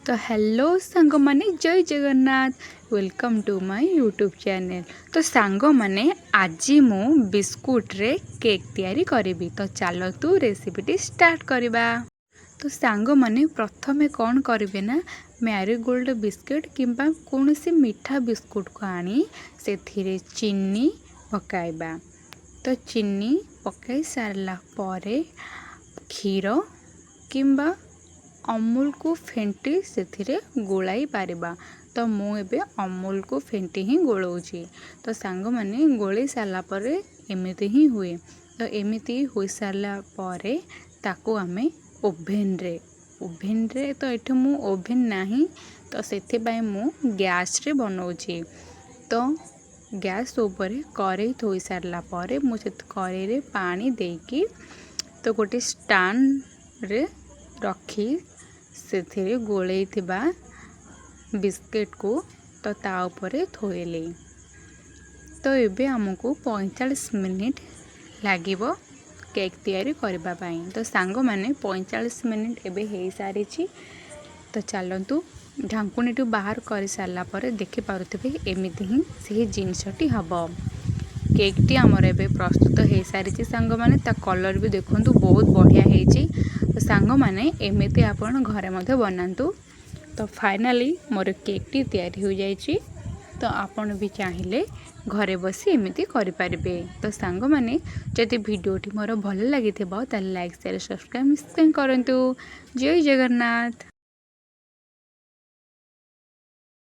ତ ହ୍ୟାଲୋ ସାଙ୍ଗମାନେ, ଜୟ Jagannath. Welcome to my YouTube channel. ତ ସାଙ୍ଗମାନେ, ଆଜି ମୁଁ ବିସ୍କୁଟରେ କେକ୍ ତିଆରି କରିବି। ତ ଚାଲନ୍ତୁ, ରେସିପିଟି ଷ୍ଟାର୍ଟ କରିବା। ତ ସାଙ୍ଗମାନେ, ପ୍ରଥମେ କ'ଣ କରିବେ ନା, ମ୍ୟାରିଗୋଲ୍ଡ ବିସ୍କୁଟ କିମ୍ବା କୌଣସି ମିଠା ବିସ୍କୁଟକୁ ଆଣି ସେଥିରେ ଚିନି ପକାଇବା। ତ ଚିନି ପକାଇ ସାରିଲା ପରେ କ୍ଷୀର କିମ୍ବା ଅମୁଲକୁ ଫେଣ୍ଟି ସେଥିରେ ଗୋଳାଇ ପାରିବା। ତ ମୁଁ ଏବେ ଅମୁଲକୁ ଫେଣ୍ଟି ହିଁ ଗୋଳାଉଛି। ତ ସାଙ୍ଗମାନେ, ଗୋଳେଇ ସାରିଲା ପରେ ଏମିତି ହିଁ ହୁଏ। ତ ଏମିତି ହୋଇସାରିଲା ପରେ ତାକୁ ଆମେ ଓଭେନରେ, ତ ଏଠି ମୁଁ ଓଭେନ୍ ନାହିଁ, ତ ସେଥିପାଇଁ ମୁଁ ଗ୍ୟାସ୍ରେ ବନାଉଛି। ତ ଗ୍ୟାସ୍ ଉପରେ କରେଇ ଥୋଇ ସାରିଲା ପରେ ମୁଁ ସେ କରେଇରେ ପାଣି ଦେଇକି ତ ଗୋଟେ ଷ୍ଟାଣ୍ଡରେ ରଖି ସେଥିରେ ଗୋଳେଇଥିବା ବିସ୍କିଟ୍କୁ ତ ତା ଉପରେ ଥୋଇଲି। ତ ଏବେ ଆମକୁ 45 ମିନିଟ୍ ଲାଗିବ କେକ୍ ତିଆରି କରିବା ପାଇଁ। ତ ସାଙ୍ଗମାନେ, 45 ମିନିଟ୍ ଏବେ ହେଇସାରିଛି। ତ ଚାଲନ୍ତୁ, ଢାଙ୍କୁଣୀଠୁ ବାହାର କରିସାରିଲା ପରେ ଦେଖିପାରୁଥିବେ, ଏମିତି ହିଁ ସେହି ଜିନିଷଟି ହେବ। କେକ୍ଟି ଆମର ଏବେ ପ୍ରସ୍ତୁତ ହେଇସାରିଛି। ସାଙ୍ଗମାନେ, ତା କଲର୍ ବି ଦେଖନ୍ତୁ, ବହୁତ ବଢ଼ିଆ ହେଇଛି। ତ ସାଙ୍ଗମାନେ, ଏମିତି ଆପଣ ଘରେ ମଧ୍ୟ ବନାନ୍ତୁ। ତ ଫାଇନାଲି ମୋର କେକ୍ଟି ତିଆରି ହୋଇଯାଇଛି। ତ ଆପଣ ବି ଚାହିଁଲେ ଘରେ ବସି ଏମିତି କରିପାରିବେ। ତ ସାଙ୍ଗମାନେ, ଯଦି ଭିଡ଼ିଓଟି ମୋର ଭଲ ଲାଗିଥିବ, ତାହେଲେ ଲାଇକ୍, ସେୟାର, ସବସ୍କ୍ରାଇବ୍ ନିଶ୍ଚୟ କରନ୍ତୁ। ଜୟ ଜଗନ୍ନାଥ।